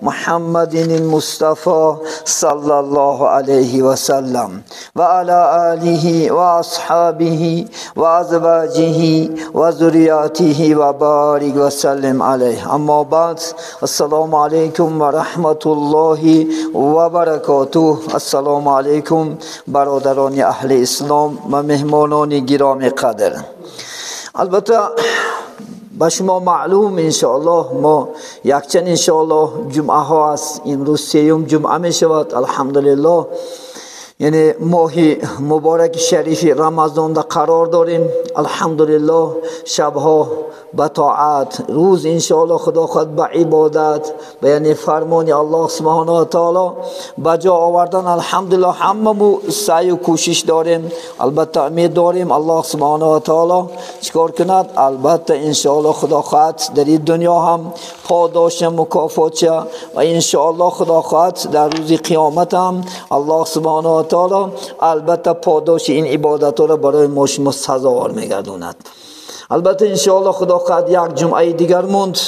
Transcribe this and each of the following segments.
محمد المصطفى صلى الله عليه وسلم وعلى آله وأصحابه وأزواجه وذرياته وبارك وسلم عليه. أما بعد، السلام عليكم ورحمة الله وبركاته. السلام عليكم برادران أهل اسلام و مهمانان گرامی قدر. البته با شما معلوم انشاءالله ما یکچند انشاءالله جمعه ها است. امروز سیوم جمعه می شود الحمدلله. یعنی ماه مبارک شریف رمضان دا قرار داریم الحمدلله. شبها به طاعت، روز انشاءالله خدا خود به عبادت، به یعنی فرمان الله سبحانه و تعالی به جا آوردن الحمدلله. همه سعی و کوشش داریم، البته امید داریم الله سبحانه و تعالی چیکار کند، البته انشاءالله خدا خواهد در این دنیا هم پاداش مکافات و انشاءالله خدا خواهد در روز قیامت هم الله سبحانه و تعالی البته پاداش این عبادت را برای ما شما سزاوار میگرداند. البته انشاءالله خدا خواهد یک جمعه دیگر موند،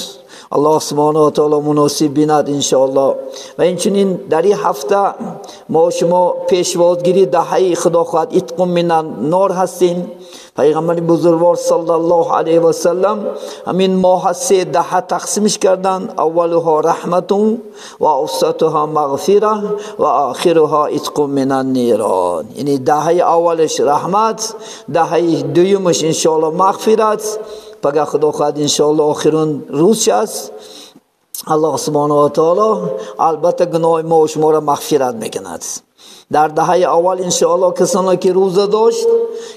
الله سبحانه و تعالی مناسب بیند انشاءالله. و اینچنین در این هفته ما شما پیشوازگیری دهه خدا خواهد اتق من النار هستیم. پیغمبر بزرگوار صلی الله علیه و سلم همین ماه سه دهه تقسیمش کردن، اولها رحمت و اوسطها مغفره و آخرها اتق من النیران. یعنی دهه اولش رحمت، دهه دومش انشاءالله مغفرت، پگه خدا خواهد انشاءالله آخرون روز است الله سبحانه و تعالی البته گناه ما و شما را مغفرت میکند. در دهه اول انشاءالله کسانی که روزه داشت،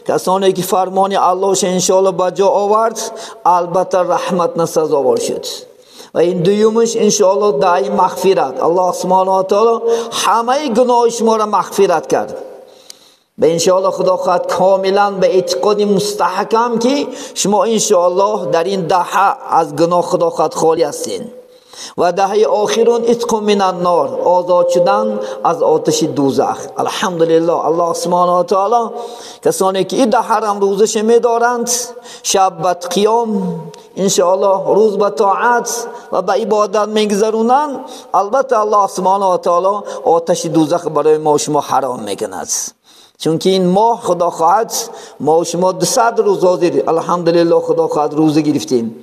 کسانی که فرمان الله انشاءالله به جا آورد، البته رحمت نسزاوار شد. و این دومش انشاءالله دهه مغفرت، الله سبحانه و تعالی همه گناه شما را مغفرت کرد. به انشاءالله خدا خواهد کاملا به اعتقاد مستحکم که شما انشاءالله در این دهه از گناه خدا خواهد خالی هستین. و دهه آخرون اتق من النار، آزاد شدن از آتش دوزخ. الحمدلله الله سبحانه و تعالی کسانی که این دهه هم روزش می‌دارند، شب به قیام انشاءالله، روز به طاعت و به عبادت میگذرونند، البته الله سبحانه و تعالی آتش دوزخ برای ما شما حرام میکند. چون که این ماه خدا خواهد ما و شما 200 روز حاضر الحمدلله خدا خواهد روزه گرفتیم.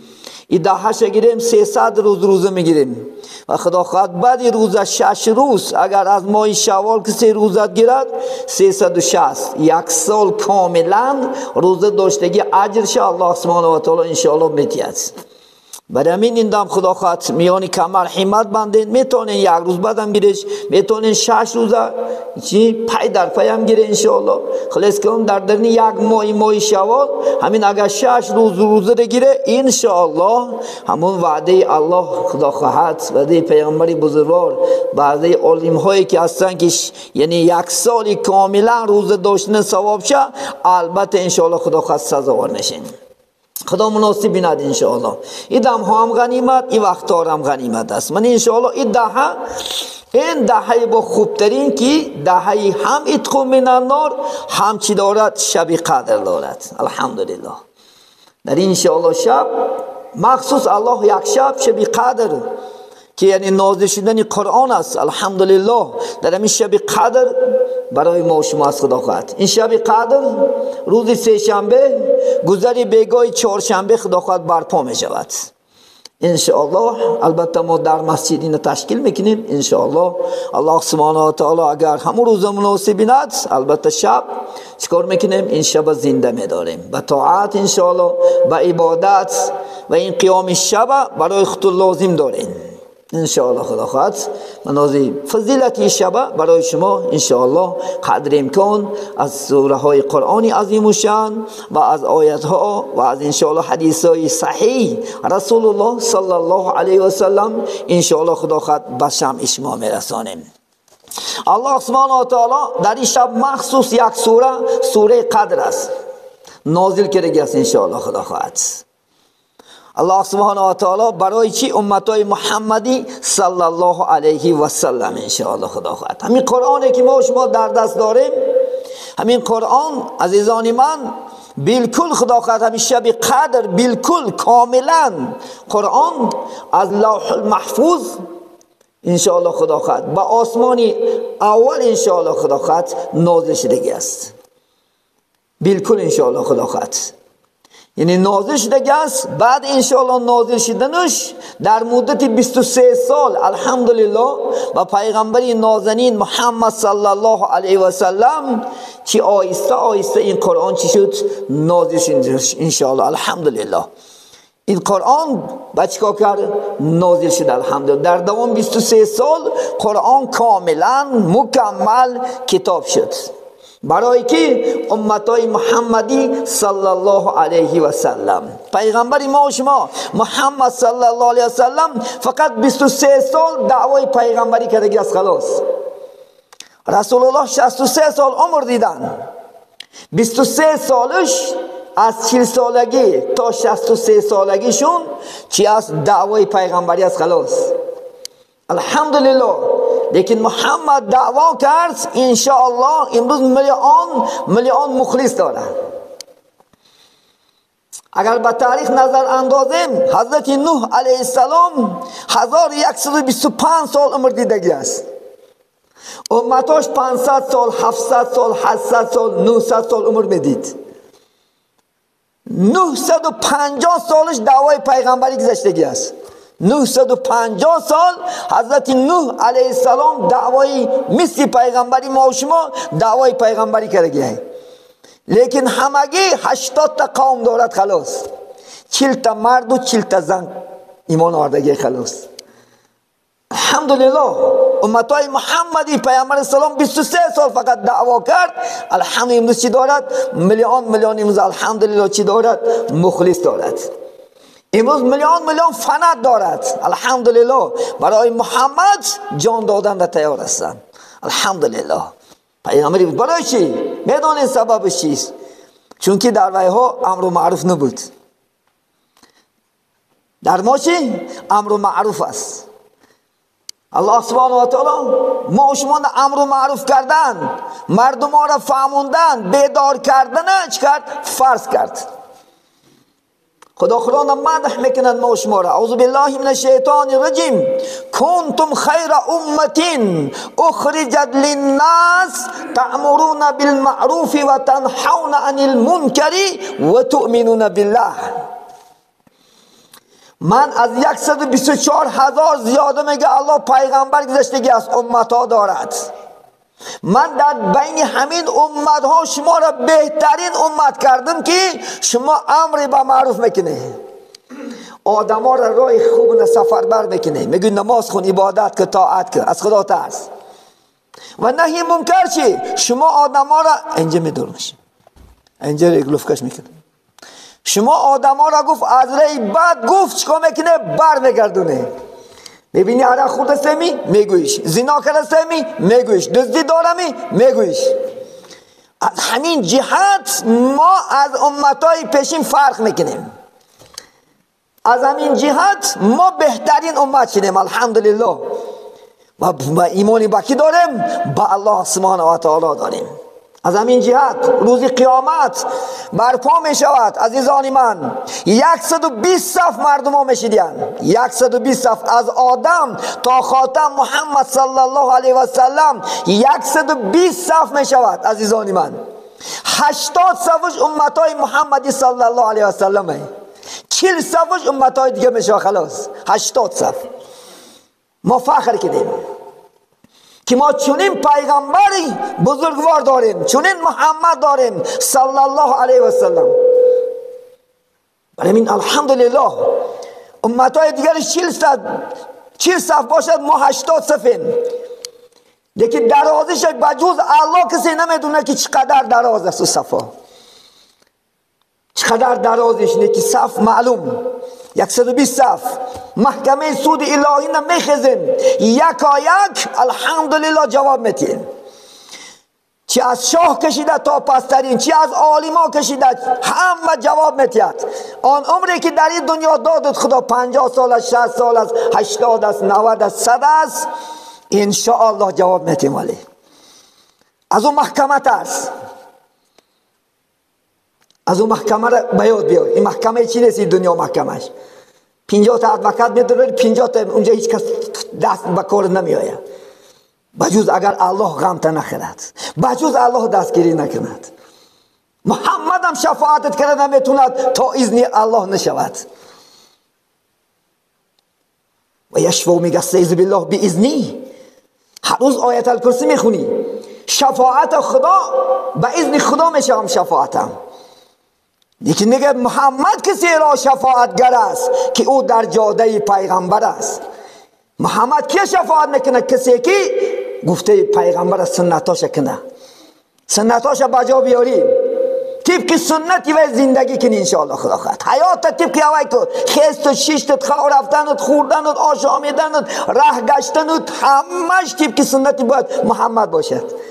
این دهه گیریم 300 روز روزه میگیریم و خدا خواهد بعد روزه 6 روز اگر از ماه شوال که 3 روزت گیرد 360، یک سال کاملا روزه داشتگی اجرش الله سبحانه و تعالی انشاءالله میتید. برای همین این دم خدا خواهد میانی کمر حمت بندین، میتونین یک روز بعدم گیرش، میتونین 6 روزه چی پای در پای هم گیره انشاءالله. خلاص کنم در درنی یک ماه شوال همین اگر 6 روز روزه گیره انشاءالله همون وعده الله خدا خواهد، وعده پیغمبر بزرگوار، وعده عالم هایی که هستن که یعنی یک سال کاملا روزه داشتن ثواب شه، البته انشاءالله خدا خواهد سزاوار میشین. خدا مناسب بیند انشاءالله. این دم ها هم غنیمت، این وقت ها هم غنیمت است. من انشاءالله این دهه، این دهه با خوبترین که دهه هم اتق من النار هم چی دارد، شب قدر دارد الحمدلله. در انشاءالله شب مخصوص الله یک شب، شب قدر که یعنی نازل شدن قرآن است الحمدلله. در این شب قدر برای ما و شما از خدا خواهد. این شب قدر روز سه شنبه گذر بیگاه چهارشنبه خدا خواهد برپا می شود انشاءالله. البته ما در مسجد اینو تشکیل میکنیم انشاءالله. الله سبحانه و تعالی اگر همون روز مناسب بیند، البته شب چیکار میکنیم؟ این شب زنده میداریم به طاعت انشاءالله، به عبادت و این قیام شب برای خود لازم داریم انشاءالله. خدا خواهد منازی فضیلت شب برای شما انشاءالله قدر امکان از سوره های قرآن عظیم الشان و از آیت ها و از انشاءالله حدیث های صحیح رسول الله صلی الله علیه و سلم انشاءالله خدا خواهد به شمع شما میرسانیم. الله سبحانه و تعالی در این شب مخصوص یک سوره، سوره قدر است، نازل کرده است انشاءالله خدا خواهد. الله سبحانه و تعالی برای چی؟ امتای محمدی صلی الله علیه و سلم انشاءالله خدا خواهد. همین قرآنی که ما شما در دست داریم، همین قرآن عزیزان من بالکل خدا خواهد همین شب قدر بالکل کاملا قرآن از لوح المحفوظ انشاءالله خدا خواهد با آسمانی اول انشاءالله خدا خواهد نازل شدگی است. بالکل انشاءالله خدا خواهد، یعنی نازل شدگی است. بعد انشاءالله نازل شدنش در مدت 23 سال الحمدلله و پیغمبر نازنین محمد صلی الله علیه و سلم چی آهسته آهسته این قرآن چی شد؟ نازل شد انشاءالله الحمدلله. این قرآن با چیکار کرد؟ نازل شد الحمدلله. در دوام 23 سال قرآن کاملا مکمل کتاب شد برای که امتای محمدی صلی الله علیه و سلم. پیغمبر ما و شما محمد صلی الله علیه و سلم فقط 23 سال دعوای پیغمبری کردگی است خلاص. رسول الله 63 سال عمر دیدن، 23 سالش از 40 سالگی تا 63 سالگیشون چی از دعوای پیغمبری است خلاص الحمدلله. لیکن محمد دعوا کرد انشاءالله امروز میلیون میلیون مخلص داره. اگر به تاریخ نظر اندازیم حضرت نوح علیه السلام 1125 سال عمر دیدگی است. امتاش 500 سال، 700 سال، 800 سال، 900 سال عمر میدید. 950 سالش دعوای پیغمبری گذشتگی است. 950 سال حضرت نوح علیه السلام دعوای مثل پیغمبری ما و شما دعوای پیغمبری کردگی. لیکن همگی 80 تا قوم دارد خلاص. 40 تا مرد و 40 تا زن ایمان آوردگی خلاص. الحمدلله امتای محمدی پیامبر السلام 23 سال فقط دعوا کرد. الحمدلله امروز چی دارد؟ میلیون میلیون امروز الحمدلله چی دارد؟ مخلص دارد. امروز میلیون میلیون فنات دارد. الحمدلله برای محمد جان دادن در تیار هستند. الحمدلله پیامبری بود. برای چی؟ میدانید سببش چیست؟ چون که در ویها امر و معروف نبود. در ما چی؟ امر و معروف است. الله سبحانه و تعالی ما و شما امر و معروف کردن، مردم ها را فهموندن، بیدار کردن چی کرد؟ فرض کرد. خدا خدا مدح میکند ما و شما را. اعوذ بالله من الشیطان الرجیم. کنتم خیر امة اخرجت للناس تأمرون بالمعروف و تنحون عن المنکر و تؤمنون بالله. من از 124,000 زیاده میگه الله پیغمبر گذشتگی از امت ها دارد. من در بین همین امت ها شما را بهترین امت کردم که شما امر به معروف میکنه، آدم ها را راه خوب سفر بر میکنه، میگه نماز خون، عبادت که، طاعت که، از خدا ترس و نهی منکر. چی؟ شما آدم ها را اینجا میدورمش، اینجا رگلوفکش میکنه. شما آدم ها را گفت از رای بد گفت چیکار میکنه؟ بر میگردونه. میبینی عرق خورده سمی؟ میگویش. زنا کرده سمی؟ میگویش. دزدی دارمی؟ میگویش. از همین جهت ما از امتای پیشین فرق میکنیم. از همین جهت ما بهترین امت شدیم الحمدلله. و ایمانی با کی داریم؟ با الله سبحانه و تعالی داریم. از همین جهت روز قیامت برپا می شود عزیزان من. 120 صف مردم ها می شدین، 120 صف از آدم تا خاتم محمد صلی الله علیه و سلم 120 صف می شود عزیزان من. 80 صفش امتای محمدی صلی الله علیه و سلم، 40 صفش امتای دیگه می شود خلاص. 80 صف. ما فخر کردیم که ما چنین پیغمبری بزرگوار داریم، چنین محمد داریم صلی الله علیه و سلم. برای این الحمدلله امتای دیگر 40 صف باشد، ما 80 صفیم. لیکن درازش بجز الله کسی نمیدونه که چقدر دراز است صفا، چقدر درازش. لیکن صف معلوم 120 صف. محکمه سود الهی نمیخزیم، یکا یک الحمدلله جواب میتیم. چی از شاه کشیده تا پسترین، چی از عالما کشیده، همه جواب میتید. آن عمری که در این دنیا دادت خدا، 50 سال است، 60 سال است، 80 است، 90 است، 100 است، انشاءالله جواب میتیم. ولی از اون محکمه است. از اون محکمه را بیاد بیار. این محکمه چی نیست، این دنیا محکمهش 50 تا advocat میداره، 50 تا اونجا هیچ کس دست به کار نمیآید، بجز اگر الله غم تا نخورد، بجز الله دستگیری نکند. محمد هم شفاعتت کرده نمیتوند تا اذن الله نشود. و یشفع میگه استعیذ بالله باذنی. هر روز آیت الکرسی میخونی، شفاعت خدا به اذن خدا میشوم شفاعتم. لیکن میگه محمد کسی را شفاعتگر است که او در جاده پیغمبر است. محمد کی شفاعت میکنه؟ کسی که گفته پیغمبر سنتاش کنه، سنتاش بجا بیاری، طبق سنتی و زندگی کنی انشاءالله خدا خواهد. حیات طبق هوای کن، خست و شیشتت، خواب رفتنت، خوردنت، آشامیدنت، ره گشتنت، همش طبق سنتی باید محمد باشد.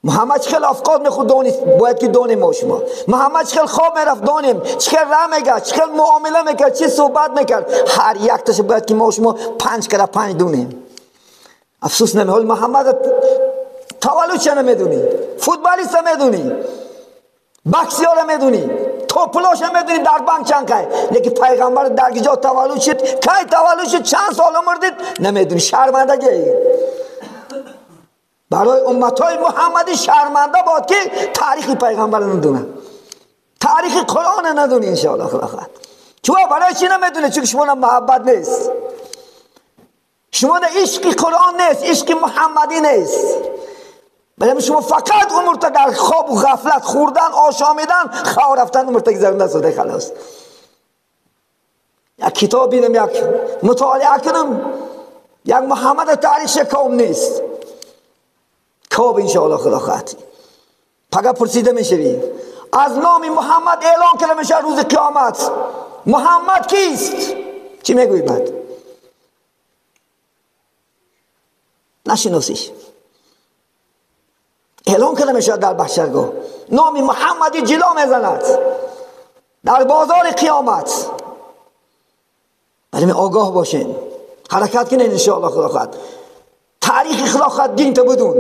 محمد چه افکار میخورد دانیم، باید که دانیم ما شما. محمد چه خواب میرفت دانیم، چه راه میکرد، چه معامله میکرد، چه صحبت میکرد، هر یک تاش باید که ما شما 5 کرا 5 دونیم. افسوس نمی حال محمد تولد چه نمیدونی، فوتبالیست میدونی، بکسیار میدونی، توپلاش میدونی در بانک چند کی، لیکن پیغمبر در کجا تولد شد، کی تولد شد، چند سال عمر دید نمیدونی. شرمندگی برای امتهای محمدی شرمنده باد که تاریخ پیغمبر ندونه، تاریخ قرآن ندونه انشاءالله خدا خواهد. چون برای چی نمیدونه؟ چون شما محبت نیست، شما عشق قرآن نیست، عشق محمدی نیست. برای شما فقط عمر تا در خواب و غفلت، خوردن، آشامیدن، خواب رفتن عمر تا گذرونده ساده خلاص. یک کتاب بینم، یک مطالعه کنم، یک محمد تاریخ کام نیست. خواب انشاءالله خدا خواهد. پگه پرسیده میشوی از نام محمد اعلان کرده میشه روز قیامت، محمد کیست؟ چی میگویی بعد؟ نشناسیش. اعلان کرده میشه در بحشرگاه، نام محمدی جلا میزند در بازار قیامت. ولی آگاه باشین، حرکت کنین انشاءالله خدا خواهد. تاریخ خدا خواهد دین تا بدون.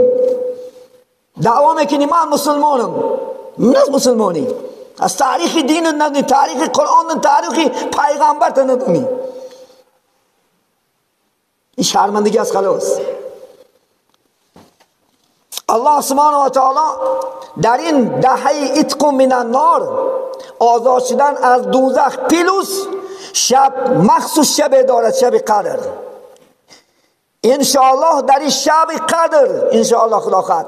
دعوا میکنی من مسلمانم، من از مسلمانی، از تاریخ دین ندونی، تاریخ قرآن، تاریخ پیغمبر تا ندونی. این شرمندگی از خلاص. الله سبحانه و تعالی در این دهه اتق من النار، آزاد شدن از دوزخ، پلوس شب مخصوص شب دارد، شب قدر. انشاءالله در این شب قدر انشاءالله خدا خواهد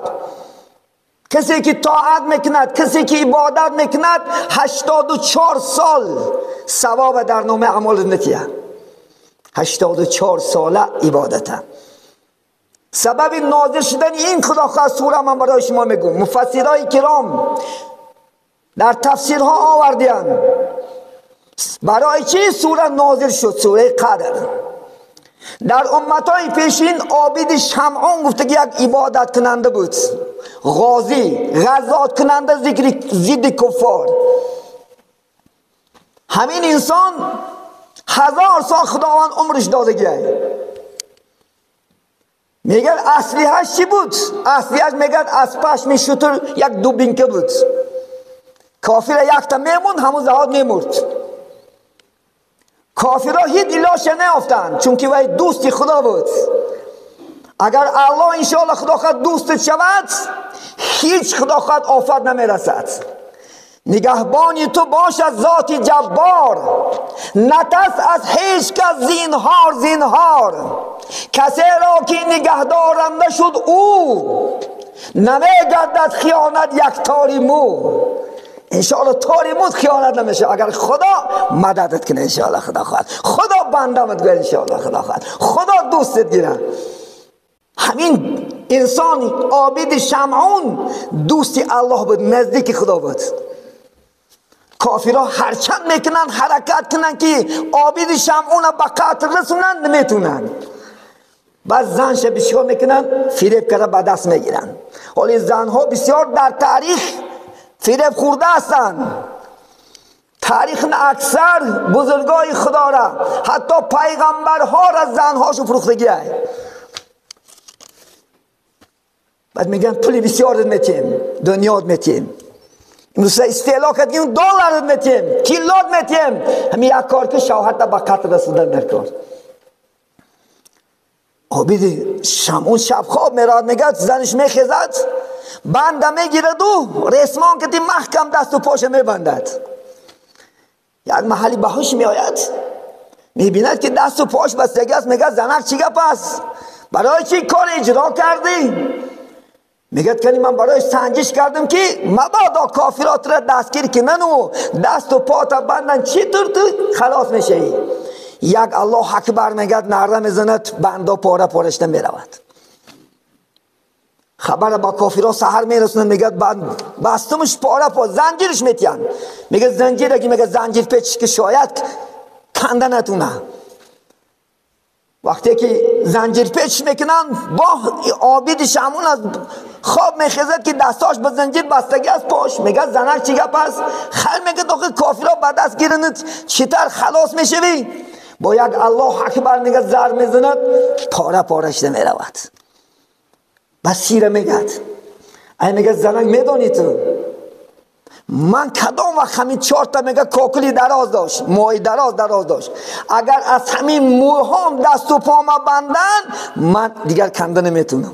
کسی که طاعت میکند، کسی که عبادت میکند، 84 سال ثواب در نامه اعمال نتیه. 84 ساله عبادت. سبب نازل شدن این خدا خواهد سوره من برای شما میگم، مفسرای کرام در تفسیرها آوردند برای چی سوره نازل شد، سوره قدر. در امتهای پیشین عابد شمعون گفته که یک عبادت کننده بود، غازی، غزات کننده، ضد کفار. همین انسان 1000 سال خداوند عمرش داده گیه. میگه اصلیهش چی بود؟ اصلیهش میگه از پشم شتر یک دوبینکه بود. کافر یک تا میموند، همون زهاد میمرد. کافرها هیچ علاج نیافتند، چون که وی دوست خدا بود. اگر الله انشاءالله خدا خواهد دوست شود، هیچ خدا خواهد آفت نمیرسد. نگهبانی تو باشد ذات جبار، نترس از هیچ کس زینهار زینهار. کسی را که نگهدارنده شد او، نمیگردد خیانت یک تاری مو. انشاءالله تاری مو خیانت نمیشه اگر خدا مددت کنه. انشاءالله خدا خواهد، خدا بندمت گوید انشاءالله خدا خواهد، خدا دوستت گیره. همین انسان عابد شمعون دوستی الله بود، نزدیک خدا بود. کافرها هرچند میکنن حرکت کنن که عابد شمعون به قتل رسونن، نمیتونن. بعد زنش بسیار میکنن، فریب کرده به دست میگیرن. حالا زنها بسیار در تاریخ فریب خورده هستند. تاریخ اکثر بزرگای خدا را، حتی پیغمبرها را زنهاشو فروختگی های. بعد میگن پول بسیار میتیم، دنیا میتیم. استعلا کرد که دلار میتیم، کیلوت میتیم، همین یک کار که شوهر تا به قتل رسوندن در کار. عابد شمعون شب خواب میراد میگه زنش میخیزد، بنده میگیرد و رسمان که محکم دست و پاش میبندد. یک محلی به هوش میآید، میبیند که دست و پاش بستگی است. میگه زنک چی گپ است؟ برای چی کار اجرا کردی؟ میگه که من برای سنجش کردم که مبادا کافرات را دستگیر کنن و دست و پا بندن، چی طور تو خلاص میشی؟ یک الله اکبر میگه، نعره میزند، بندا پاره پارشته میرود. خبر با کافرها سحر میرسونن، میگه بستمش پاره پاره، زنجیرش میتین. میگه زنجیر اگه میگه زنجیر پیچ که شاید کنده نتونه. وقتی که زنجیر پیچ میکنن، با عابد شمعون از خواب میخیزد که دستاش به زنجیر بستگی از پاش. میگه زنک چی گپ است؟ خیر میگه داخل کافرها به دست گیرند چطور خلاص میشوی؟ با یک الله اکبر میگه زر میزند، پاره پاره شده میرود. بس سیره میگه، ای میگه زنک میدانی تو من کدام وقت همین 4 تا میگه کاکلی دراز داشت، موی دراز دراز داشت، اگر از همین موهام دست و پام بندن من دیگر کنده نمیتونم.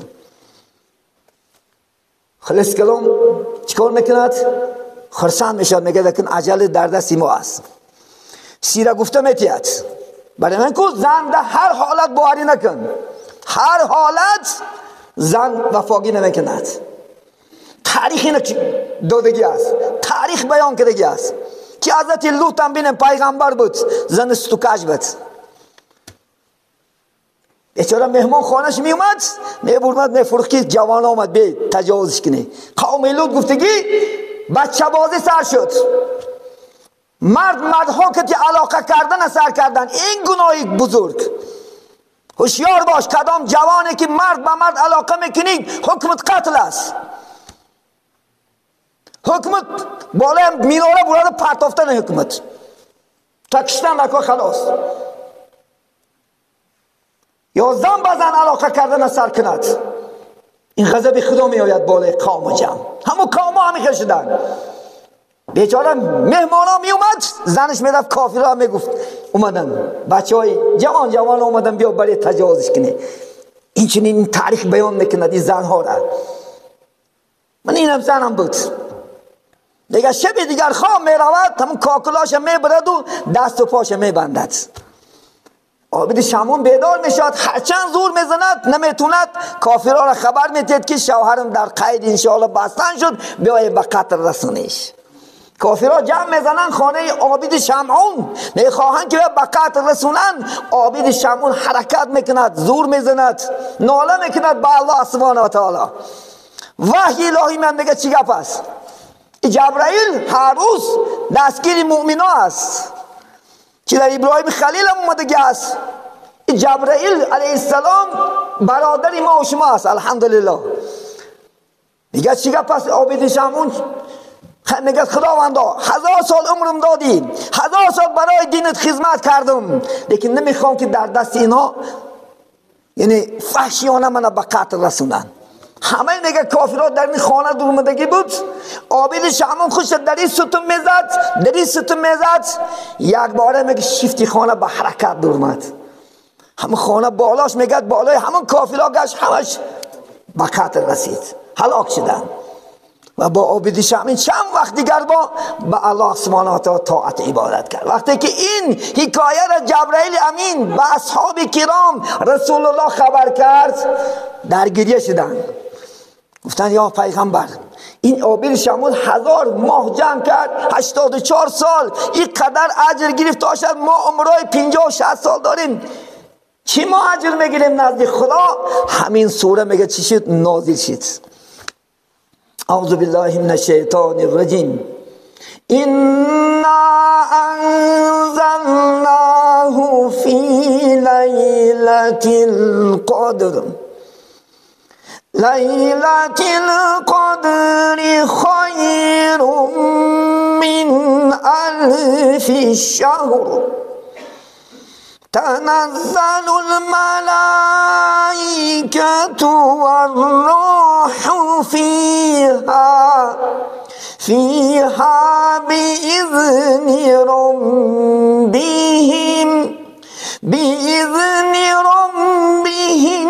خلاص کلام چیکار میکند؟ خرسند میشد، میگه لکن عجله در دست ما است. سیره گفته میتید برای من که زن در هر حالت باوری نکن، هر حالت زن وفاقی نمیکند. تاریخ اینو دادگی است، تاریخ بیان کردگی است که حضرت لوط هم بینم پیغمبر بود، زن ستوکش بود. بیچاره مهمان خانهش میومد، میبرمد میفروخت که جوان آمد بی تجاوزش کنه. قوم لوط گفتگی بچه بازی سر شد، مرد مردها که علاقه کردن سر کردن، این گناهی بزرگ. هوشیار باش، کدام جوانی که مرد به مرد علاقه میکنی حکمت قتل است. حکمت بالای میناره برده پرتافتن حکمت تا کشتن نکن خلاص. یا زن به زن علاقه کردن سر کند، این غضب خدا می آید بالای قوم و جمع. همون قوم ها همی شدن. بیچاره مهمان ها می اومد، زنش می رفت کافرها می گفت اومدن بچه های جوان جوان اومدن بیا برای تجاوزش کنه. این چنین تاریخ بیان میکند این زن ها را. من اینم زنم بود دیگه. شب دیگر خواب می رود، همون کاکلاش می برد و دست و پاش می بندد. عابد شمعون بیدار می شد، هرچند زور می زند نمیتوند. کافرها را خبر می دید که شوهرم در قید انشاءالله بستن شد، بیای به قتل رسونیش. کافرها جمع میزنن خانه عابد شمعون، میخواهند که به قتل رسونن. عابد شمعون حرکت میکند، زور میزند، ناله میکند به الله سبحانه و تعالی. وحی الهی من میگه چی گپ است؟ جبرائیل هر روز دستگیر مؤمنا است که در ابراهیم خلیل هم اومدگی است. جبرائیل علیه السلام برادر ما و شما است، الحمدلله. میگه چی گپ است؟ عابد شمعون میگه خداوندا 1000 سال عمرم دادی، 1000 سال برای دینت خدمت کردم، لیکن نمیخوام که در دست اینا یعنی فحشیانه منو به قتل رسونن. همه میگه کافرها در این خانه درآمدگی بود. عابد شمعون خوش در این ستون میزد، در این ستون میزد، یک باره میگه شیفتی خانه به حرکت درآمد. همون خانه بالاش میگه بالای همون کافرها گشت، همش به قتل رسید، هلاک شدن. و با عابد شمعون چند وقت دیگر با به الله سبحانه و تعالی طاعت عبادت کرد. وقتی که این حکایه را جبرائیل امین به اصحاب کرام رسول الله خبر کرد، در گریه شدند. گفتن یا پیغمبر، این عابد شمعون 1000 ماه جنگ کرد، 84 سال، این قدر اجر گرفت تا ما عمرای 50 60 سال داریم، چی ما اجر میگیریم نزد خدا؟ همین سوره میگه چی شد؟ نازل شد. اعوذ بالله من الشیطان الرجیم. انا انزلناه فی لیلة القدر، لیلة القدر خیر من الف شهر، تنزل الملائكة والروح فيها بإذن ربهم بإذن ربهم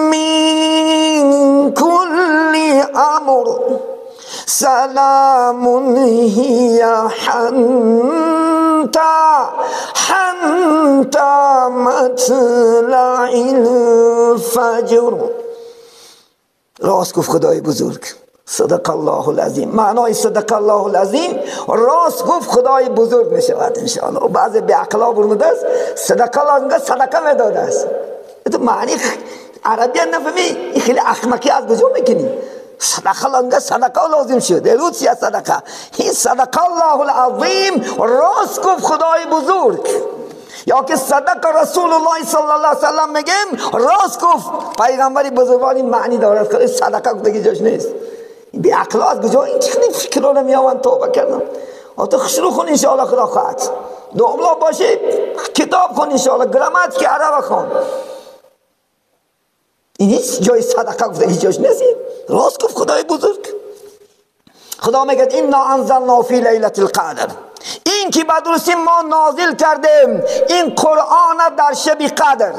من كل أمر سلام هي حتى مطلع الفجر. راست گفت خدای بزرگ، صدق الله العظیم. معنای صدق الله العظیم راست گفت خدای بزرگ می شود انشاءالله. و بعضی بی عقلا برموده است صدق الله صدقه می داده است. تو معنی عربی نفهمی، این خیلی احمقی از کجا میکنی؟ صدق الله صدقه لازم شد. روزی صدقه این صدق الله العظیم راست گفت خدای بزرگ، یا که صدق رسول الله صلی الله علیه وسلم میگیم راست گفت پیغمبر بزرگوار. این معنی دارد، خیلی صدقه گفتگی جاش نیست. بی عقل از کجا این چخنی فکر رو میآوند؟ توبه کردم. تو خشرو خون انشاءالله خدا خواهد دوملا باشه کتاب خون انشاءالله، گراماتیک عرب خون. این هیچ جای صدقه گفتگی جاش نیست. راست گفت خدای بزرگ. خدا میگه انا انزلنا فی لیلة القدر، این که به درستی ما نازل کردیم این قرآن در شب قدر،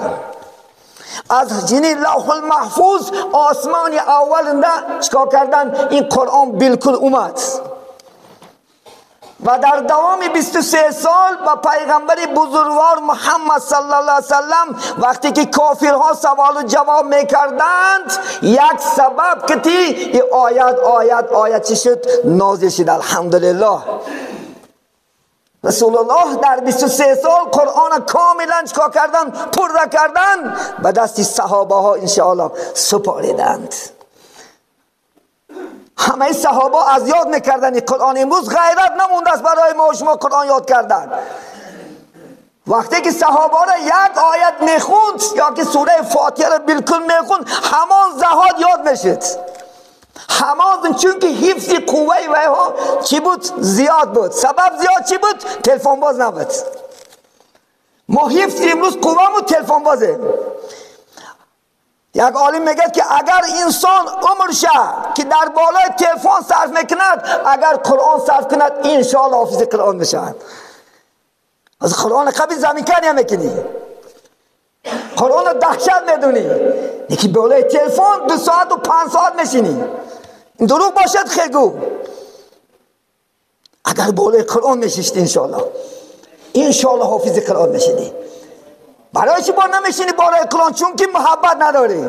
از یعنی لوح المحفوظ آسمان اول نه چیکار کردن؟ این قرآن بالکل اومد و در دوام 23 سال با پیغمبر بزرگوار محمد صلی الله علیه وسلم وقتی که کافرها سوال و جواب میکردند، یک سبب که تی این آیت آیت آیت چی شد؟ نازل شد. الحمدلله رسول الله در 23 سال قرآن کاملا چکار کردن؟ پرده کردن، به دست صحابه ها انشاءالله سپاریدند. همه صحابه از یاد میکردن این قرآن. امروز غیرت نمونده است برای ما و شما قرآن یاد کردن. وقتی که صحابه را یک آیت میخوند یا که سوره فاتحه را بالکل میخوند، همان زهاد یاد میشد. همان، چون که حفظ قوه ویها چی بود؟ زیاد بود. سبب زیاد چی بود؟ تلفن باز نبود. ما حفظ امروز قوه تلفن بازه. یک عالم میگه که اگر انسان عمرش که در بالای تلفن صرف میکند، اگر قرآن صرف کند انشاءالله حافظ قرآن میشود. از قرآن قبل زمین کنی میکنی، قرآن دهشت میدونی، یکی بالای تلفن 2 ساعت و 5 ساعت میشینی. این دروغ باشد خیگو. اگر بالای قرآن میشیشتی انشاءالله، انشاءالله حافظ قرآن میشینی. برای چی با نمیشینی بالای قرآن؟ چون که محبت نداری.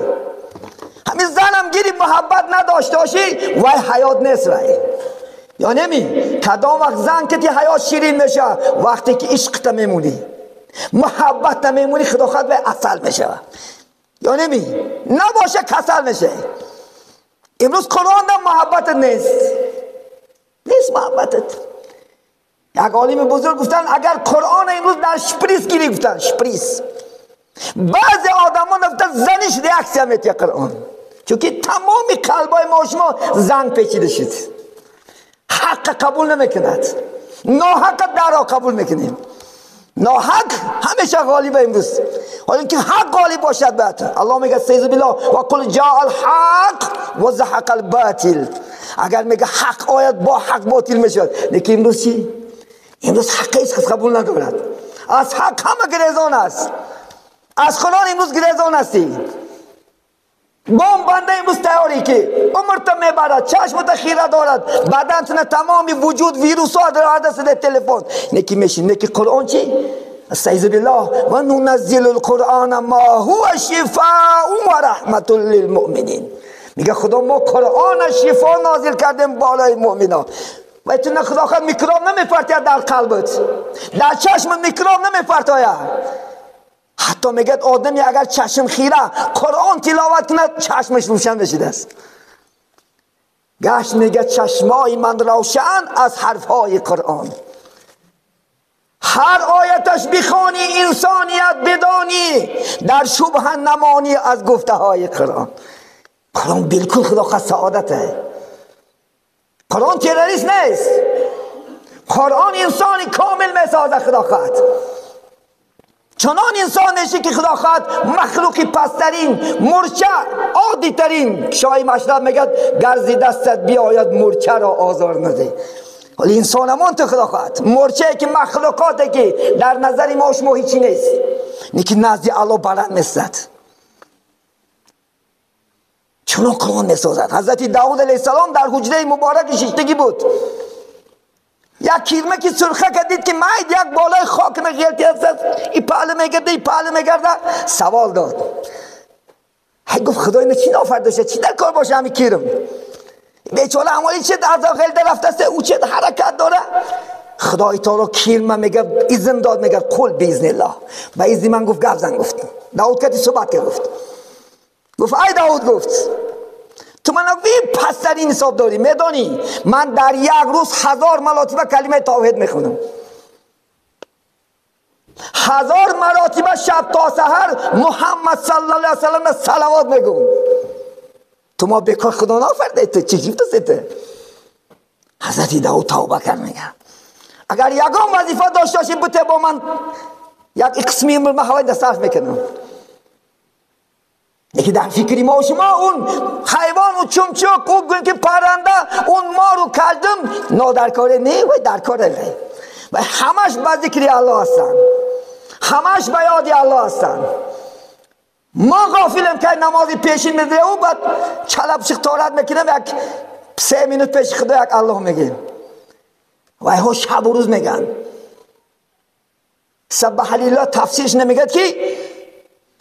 همین زنم گیری محبت نداشته باشی وای حیات نیست وای. یا نمی کدام وقت زن که تی حیات شیرین میشه؟ وقتی که عشق تا میمونی، محبت تا میمونی، خدا خود به عسل میشه. یا نمی نباشه کسل میشه. امروز قرآن در محبت نیست، نیست محبتت. یک عالم بزرگ گفتن اگر قرآن امروز در شپریس گیری، گفتن شپریس، بعضی آدمان گفتن زنش ریاکسیا میتیه قرآن، چون که تمام قلبای ما شما زنگ پیچیده شد. حق قبول نمیکند، ناحق درا قبول میکنیم. ناحق همیشه غالب امروز، حالا اینکه حق غالب باشد بعد الله میگه سیز بالله و قل جاء الحق و زهق الباطل. اگر میگه حق آید با حق باطل میشد. لیکن امروز چی؟ امروز حق هیچ کس قبول ندارد. از حق همه گریزان است. از قرآن امروز گریزان هستی. بام بنده امروز تیاری که عمر تا میبرد، چشم تا خیره دارد، بدن تمام وجود ویروس ها دارد است در تلفن. نکی میشی نکی قرآن چی؟ استعیذ بالله و ننزل القرآن ما هو شفاء و رحمت للمؤمنین. میگه خدا ما قرآن شفا نازل کردیم بالای مؤمنان. و تو نه خدا خود میکروب نمیپرتاید در قلبت، در چشم میکروب نمیپرتاید. حتی میگه آدمی اگر چشم خیره قرآن تلاوت کند چشمش روشن بشید است. گشت میگه چشمای من روشن از حرفهای قرآن. هر آیتش بخوانی انسانیت بدانی، در شبه نمانی از گفته های قرآن. قرآن بالکل خدا خواست سعادته. قرآن تروریست نیست. قرآن انسانی کامل میسازه خدا خواهد. چنان انسان میشی که خدا خواهد مخلوقی پسترین مرچه عادی ترین. شاهی مشرب میگه گرزی دستت بیاید مرچه را آزار نده. ولی انسان همان تو خدا خواهد مرچه که مخلوقاته که در نظر ما شما هیچی نیست، لیکن نزد الله بلند میستد. چنان قرآن میسازد. حضرت داود علیه السلام در حجره مبارک ششتگی بود، یک کیرمه که سرخه که دید که ماید یک بالای خاک نغیلتی هست، ای پهله میگرده ای پهله میگرده، سوال داد. هی گفت خدای اینو چی نافرده شد، چی در کار باشه همین کیرم بیچاره همالی چه در غلطه رفته است، او چه حرکت داره. خدای تعالی کیرمه میگه اذن داد، میگه قل باذن الله، به اذن من گفت گپ زن. گفت داود کتی صحبت کرد، گفت ای داود، گفت تو من پسترین حساب داری، میدانی من در یک روز 1000 مراتبه کلمه توحید میخونم، 1000 مراتبه شب تا سحر محمد صلی الله علیه وسلم صلوات میگم. تو ما بیکار خدا نافرده، تو چی گفتی؟ حضرت داود توبه کرد، میگه اگر یگان وظیفه داشته باشی بوده با من یک قسمی من هوای صرف میکنم. یکی در فکری ما و شما اون حیوان و چمچک و گویم که پرنده اون ما رو کردم نادرکاره نه و درکاره نه، و همش به ذکر الله هستن، همش به یاد الله هستن. ما غافلیم که نماز پیشین میده و بعد چلب شیخ تارت میکنم یک 3 minute پیش خدا یک الله میگیم و ها شب و روز میگن سبح لله. تفسیرش نمیگه که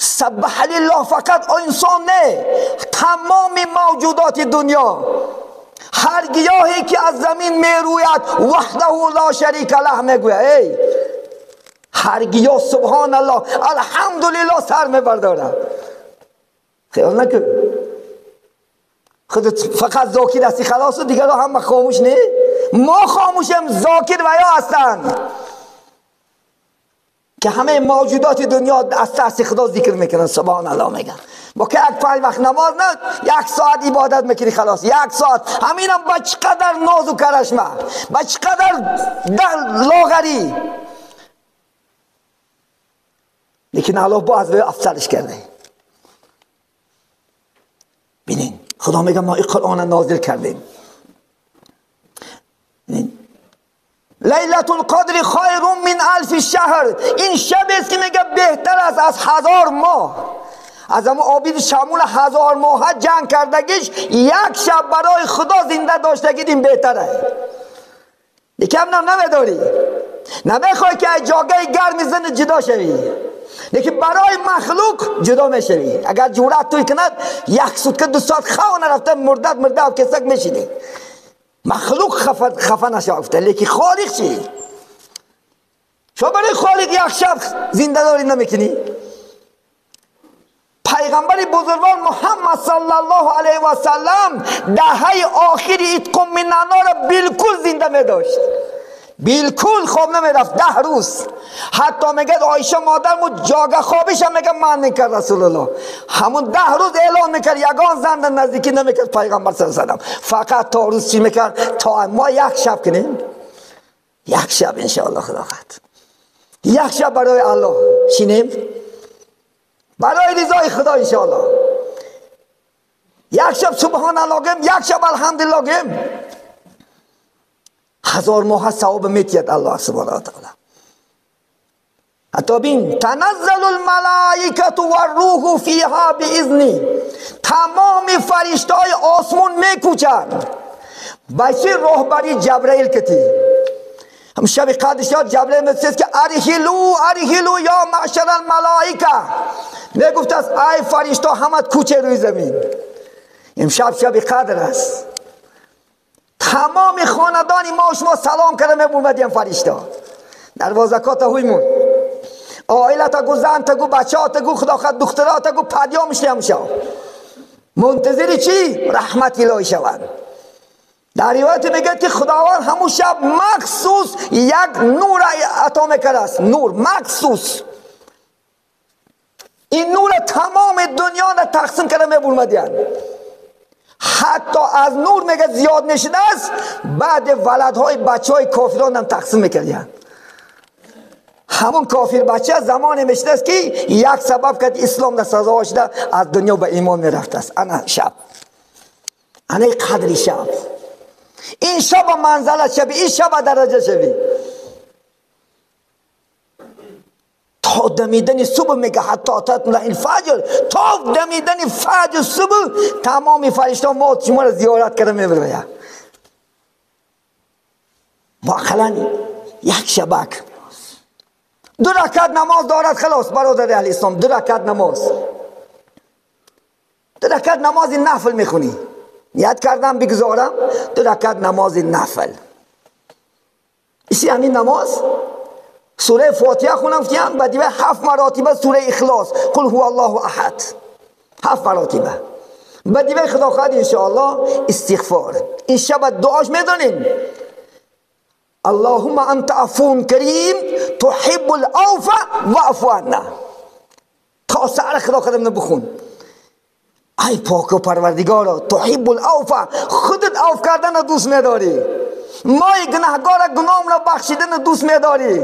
سبح لله فقط انسان نه، تمام موجودات دنیا، هر گیاهی که از زمین میروید وحده لا شریک له میگوید. ای هر گیاه سبحان الله الحمدلله سر میبرداره. خیال نکن خودت فقط ذاکر هستی خلاص و دیگرها هم خاموش نه. ما خاموشیم، ذاکر و یا هستند که همه موجودات دنیا از ترس خدا ذکر میکنن، سبحان الله میگن. با که یک 5 وقت نماز نه، 1 ساعت عبادت میکنی خلاص، 1 ساعت. همینم با چقدر ناز و کرشمه، با چقدر لاغری، لیکن الله باز به افضلش کرده. ببینین خدا میگه ما این قرآن نازل کردیم. لیلة القدر خیر من الف شهر، این شب است که میگه بهتر است از 1000 ماه. از همون عابد شمول 1000 ماه جنگ کردگیش یک شب برای خدا زنده داشتگی این بهتره. یکم هم نمیداری، نمیخوای که از جاگه گرم زن جدا شوی، لیکن برای مخلوق جدا میشوی. اگر جورت توی کند 1 ساعت که 2 ساعت خواه نرفته مردد مرده و کسک میشیدی. مخلوق خفه نشافته، لیکن خالق چی؟ شما برای خالق یک شب زنده داری نمیکنی؟ پیغمبر بزرگوار محمد صلی الله علیه و سلم دهه آخر اتقم من النار بالکل زنده می داشت، بالکل خواب نمی رفت 10 روز. حتی میگه عایشه مادرمو جاگه خوابش هم میگه من نکرد رسول الله. همون 10 روز اعلان میکرد یگان زن در نزدیکی نمیکرد پیغمبر صلی الله علیه و سلم. فقط تا روز چی میکرد؟ تا ما یک شب کنیم، یک شب انشاءالله خدا خواهد، یک شب برای الله شینیم، برای رضای خدا انشاءالله. یک شب سبحان الله گیم، یک شب الحمدلله گیم، 1000 ماه ثواب میتید الله سبحانه و تعالی. حتی بین تنزل الملائکه و الروح فیها باذنی، تمام فرشتهای آسمون میکوچند بچه راهبری جبرائیل کتی. هم شب قدر جبرائیل میگفت که ارحلو ارحلو یا معشر الملائکه، میگفت از ای فرشتا همت کوچه روی زمین، امشب شب قدر است. تمام خاندان ما و شما سلام کرده میبومدیم فرشتا دروازه تا هویمون، عائله تا گو، زن تا گو، بچه ها تا گو، خدا خود دخترها تا گو، پدیا میشه همشا منتظر چی؟ رحمت الهی شوند. در روایت میگه که خداوند همون شب مخصوص یک نور عطا میکرده است، نور مخصوص. این نور تمام دنیا را تقسیم کرده میبومدیم. حتی از نور میگه زیاد نشده است، بعد ولدهای بچه های کافران هم تقسیم میکردن. همون کافر بچه زمان میشده است که یک سبب که اسلام در سزا شده از دنیا به ایمان میرفته است. انا شب، انا قدر شب، این شب منزله شبی، این شب درجه شبی. تا دمیدن صبح میگه حتی تطلع الفجر، تا دمیدن فجر صبح تمام فرشته ما شما را زیارت کرده میبره. واقعا یک شبک 2 رکعت نماز دارد خلاص برادر اهل اسلام. 2 رکعت نماز، 2 رکعت نماز نفل میخونی، نیت کردم بگذارم 2 رکعت نماز نفل. اسی همین نماز سوره فاتحه خونم فتیم، بعد 7 مراتبه سوره اخلاص قل هو الله احد 7 مراتبه. بعد خدا خواهد انشاءالله استغفار. این شب دعاش میدونین اللهم انت عفو کریم تحب العفو واعف عنا. تا سر خدا خودم بخون ای پاک و پروردگارا، تحب العفو، خودت عفو کردن دوست میداری، ما گناهگار گناهم را بخشیدن دوست میداری.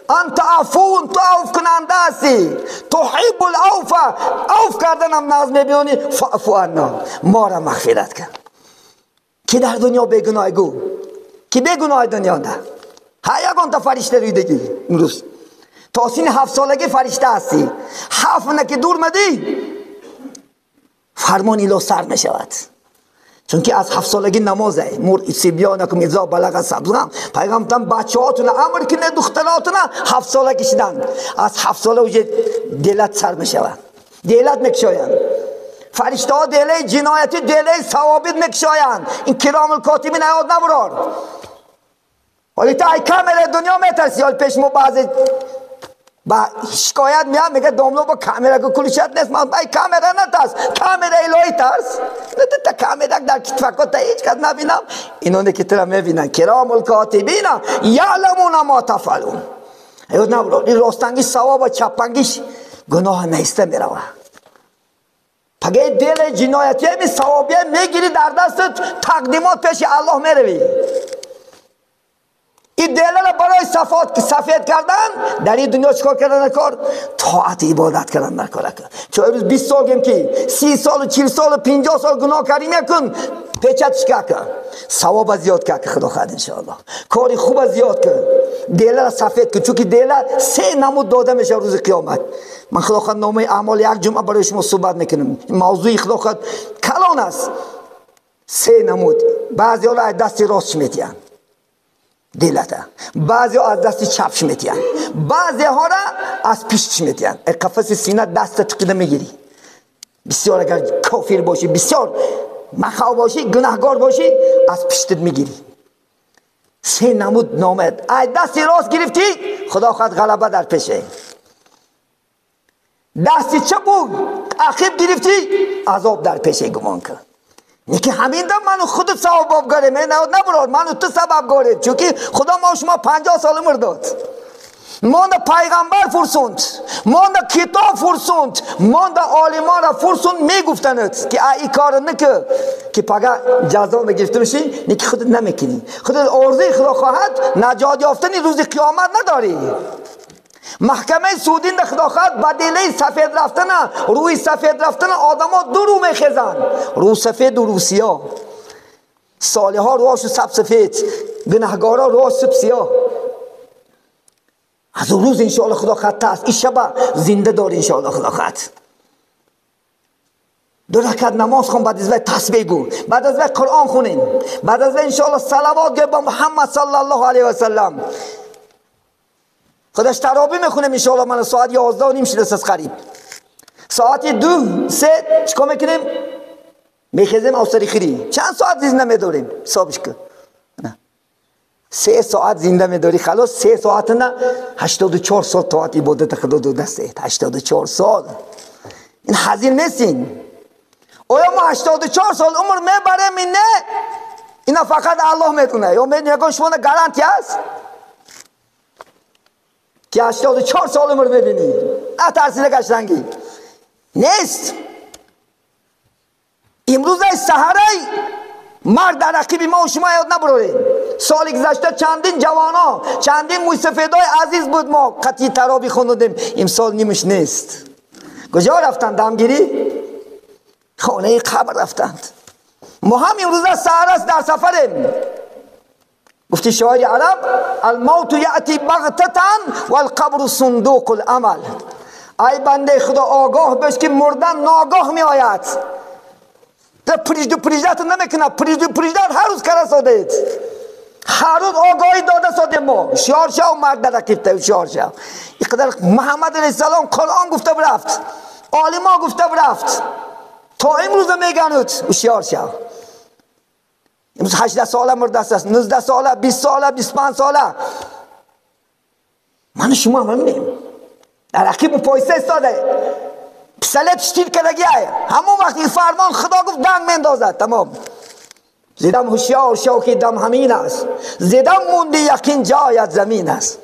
انت عفو، تو عفو کننده هستی، تحب العفو، عفو کردنم ناز میبینی، فاعف عنا، ما را مغفرت کن. کی در دنیا بیگناه گو؟ کی بیگناه دنیا ده؟ ها یگان تا فرشته روی دیگی امروز تا سین 7 سالگی فرشته هستی، 7 نه که دور مدی فرمان ایلا سر میشود. چون که از 7 سالگی نمازه مر سیبیانکم اذا بلغ سبزم، پیغمبرم بچه‌هاتون امر کنه دختراتون 7 سالگی شدن، از 7 ساله اوج دلت سر میشود، دلت میکشایند فرشته ها، دله جنایتی دله ثوابت میکشایند. این کرام الکاتبین یاد نبرار. ولی تا ای کامل دنیا میترسی، حال پیش ما بعضی با شکایت میاد میگه داملو با کاملا که کلشت نیست، من ای کاملا نترس، کاملا الهی ترس، نه تا کاملا در کتفکات تا هیچ کس نبینم، اینو که تو میبینن کرام الکاتبین یعلمون ما تفعلون. یاد نبرار این راستنگیش ثواب و چپنگیش گناه نیسته میروه. پگه دل جنایتی می ثوابیه میگیری در دستت تقدیمات پیش الله میروی. این دل را برای سفید کردن در این دنیا چیکار کردن کار؟ طاعت عبادت کردن در کار. چون امروز 20 سال گیم که 30 سال و 40 سال و 50 سال گناه کردیم کن پیچت چیکار کن؟ ثواب زیاد کن خدا خواهد انشاءالله. کاری خوب زیاد کن، دل را سفید کن، چون که دل 3 نمود داده میشه روز قیامت. من خدا خواهد نامه اعمال یک جمعه برای شما صحبت میکنم. این موضوع خدا خواهد کلان است. 3 نمود، بعضی ها را از دست راست میتین دلته، بعضی ها از دست چپش میتین، بعضی ها را از پیشش میتین. قفس سینه دست تقیده میگیری. بسیار اگر کافر باشی، بسیار مخاو باشی، گناهگار باشی، از پشتت میگیری. 3 نمود نامه از دست راست گرفتی خدا خواهد غلبه در پیشه، دست چپ عقب گرفتی عذاب در پیشه. گمان کن نیکی همین دم منو خودت سبب گاره، من نبرار منو تو سبب گاره، چون که خدا ما شما 50 سال عمر داد، ما پیغمبر فرسوند، ما کتاب فرسوند، ما عالمان را فرسوند، میگفتند که ای کار نکه که پگه جزا گرفته میشی، نیکی خودت نمیکنی، خودت آرزوی خدا خواهد نجات یافتن روز قیامت نداری. محکمه سودین خدا خواهد بدله سفید رفتن، روی سفید رفتن آدم ها دو رو میخزن، رو سفید و رو سیاه. صالح ها روش سب سفید، گناهگارا روش سب سیاه. از اون روز انشاءالله خدا خط است، این شب زنده دار انشاءالله خدا خط. 2 رکعت نماز خون، بعد از وی تسبیح گو، بعد از وی قرآن خونین، بعد از وی انشاءالله صلوات گو با محمد صلی الله علیه و سلم. خودش ترابی میخونم انشاءالله. من ساعت 11:30 شده است قریب، ساعت 2 3 چیکار میکنیم؟ میخیزیم اوسری خیری. چند ساعت زنده میداریم؟ حسابش کن. 3 ساعت زنده میداری خلاص. 3 ساعت نه، 84 سال طاعت عبادت خدا دو دسته. 84 سال این حزین نیستین. آیا ما 84 سال عمر میبریم؟ نه، اینا فقط الله میدونه. یا میگن شما گارانتی هست که 84 سال عمر میبینی؟ نه ترسیده قشنگی نیست. امروز سحرای مرد در عقب ما و شما یاد نبراریم. Соли гузашта чандин ҷавонон, чандин мӯйсафедои азиз буд, мо қатъи тароби хондем. Имсол нимаш нест. Куҷо рафтанд дамгирӣ? Хонаи қабр рафтанд. Мо ҳам имрӯза саҳар аст, дар сафарем. Гуфти шоири араб: الموت یأتی بغتة والقبر صندوق العمل. ای بنده خدا آگاه باش که مردن ناگاه می آید. پریجدت نمیکنه، پریجدت هر روز کرا سادید، هر روز آگاهی داده ساده ما. شعار شو مرد در رقیب شعار شو. اینقدر محمد علیه السلام قرآن گفته برفت، عالما گفته برفت، تا امروز میگنود شعار شو. امروز 18 ساله مرده است، 19 ساله، 20 ساله، 25 ساله. من شما هم نیم در رقیب پایسته استاده، پسلت شتیر کردگیه. همون وقتی فرمان خدا گفت دنگ مندازد، تمام. زدم هوشیار شو که دم همین است، زدم موندی یقین جایت زمین است.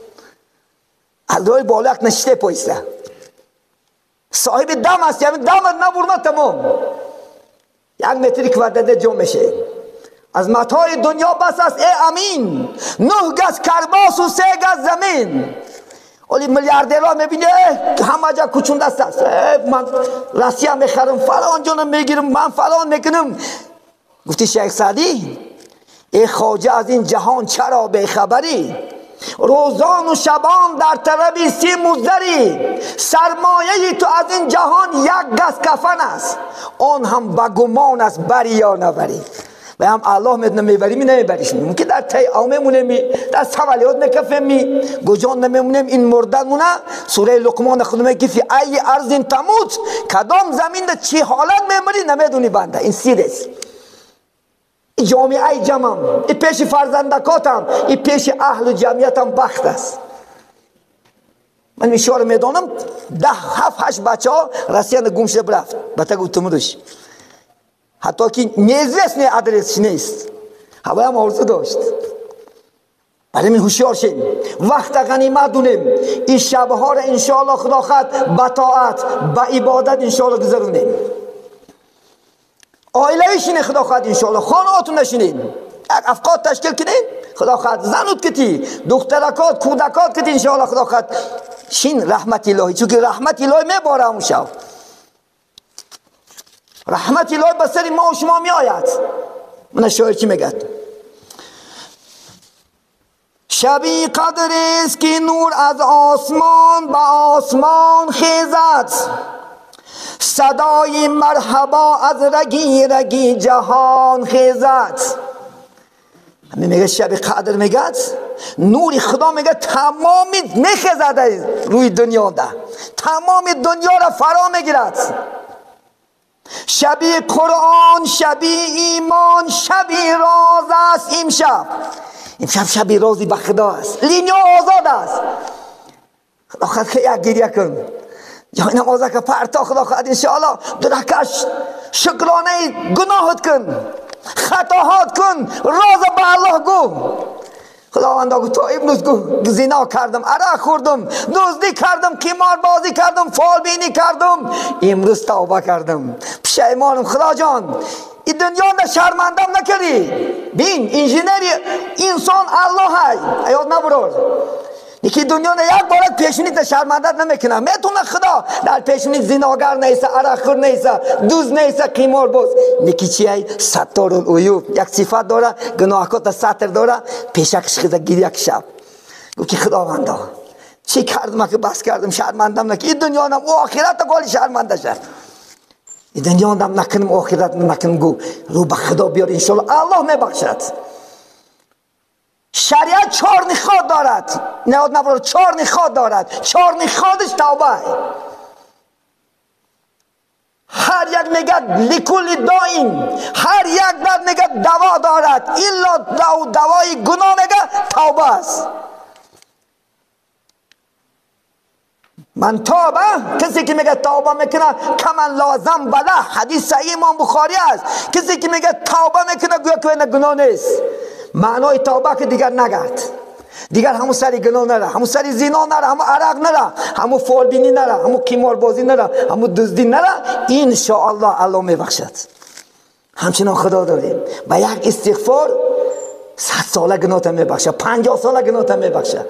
از روی بالا یک نشته پایسته، صاحب دم است، یعنی دمت نبرمه تمام. یک متری کوادرده جمع میشه. از متاع دنیا بس است ای امین، 9 گز کرباس و 3 گز زمین. ولی میلیاردرها میبینی همه جا کوچون دست است. من روسیه میخرم، فلان جانم میگیرم، من فلان میکنم. گفتی شیخ سعدی: ای خواجه از این جهان چرا بیخبری؟ روزان و شبان در طلب سیم و زری. سرمایه تو از این جهان 1 گز کفن است، آن هم به گمان است بری یا نبری. و هم الله میدونه میبری می نمیبریش. ممکن در تی آمه مونه می در سوالیات میکفیم می گجان نمیمونیم. این مردن مونه. سوره لقمان خود میگه فی ای ارض تموت، کدام زمین در چی حالت میمری نمیدونی بنده. این سیر است. این جامعه جمعم، این پیش فرزندکاتم، این پیش اهل و جمعیتم بخت است. من میشار میدانم 10 7 8 بچه ها رسیان گم شده برفت. بتا گفتم روش حتی که неизвестный адрес نیست. هوایم آرزو داشت. برای من هوشیار شیم، وقت غنیمت دونیم. این شبها را انشاءالله خدا خواهد به طاعت، به عبادت انشاءالله گذرونیم. عائله شینه خدا خواهد انشاءالله، خانهاتون نشینین، یک افقات تشکیل کنین خدا خواهد، زنوت کتی، دخترکات، کودکات کتی انشاءالله خدا خواهد شین رحمت الهی، چون که رحمت الهی میباره اون شب. رحمت الهی به سر ما و شما می آید. من شاعر چی میگه؟ شبی قدر است که نور از آسمان به آسمان خیزد، صدای مرحبا از رگی رگی جهان خیزد. همین میگه شب قدر، میگه نور خدا، میگه تمامی میخیزد روی دنیا ده، تمام دنیا را فرا میگیرد. شبی قرآن، شبی ایمان، شبی راز است امشب. امشب شبی رازی به خدا است، لینیا آزاد است. خدا خواهد که یک گریه کن، جای نمازه که پرتا خدا خواهد انشاءالله دو رکعت شکرانه گناهت کن، خطاهات کن، راز به الله گو. خداوندا گفت تا امروز زنا کردم، عرق خوردم، دزدی کردم، قمار بازی کردم، فال بینی کردم، امروز توبه کردم، پشیمانم خدا جان. این دنیا نه شرمندم نکردی. بین انجینری انسان الله های ایاد نبرور. یکی دنیا نه یک بار پیشونیت شرمندت نمیکنه. میتونه خدا در پیشونیت زناگر نیست، عرق خور نیست، دوز نیست، قمار باز. یکی چیه؟ ستار العیوب. یک صفت داره، گناهکات ستر داره. پیشکش خدا گیر یک شب گفت که خداوندا چی کردم که بس کردم، شرمندم نکردی. این دنیا نم او آخرت گالی شرمنده شد. این دنیا نم نکنم، آخرت نکنم. گو رو به خدا بیار انشالله الله میبخشد. شریعت 4 نخواد دارد، نه نبرد، 4 نخواد دارد. 4 نخوادش توبه. هر یک میگه لکل داین، هر یک درد میگه دوا دارد، الا دوای گناه میگه توبه است. من توبه، کسی که میگه توبه میکنه کمن لازم بله، حدیث صحیح امام بخاری است. کسی که میگه توبه میکنه گویا که گناه نیست. معنای توبه که دیگر نگرد، دیگر همون سری گناه نره، همون سری زنا نره، همون عرق نره، همون فالبینی نره، همون قمار بازی نره، همون دزدی نره. ان شاء الله الله میبخشد. همچنان خدا داریم با یک استغفار 100 сола гуноҳта мебахша, 50 сола гуноҳта мебахша.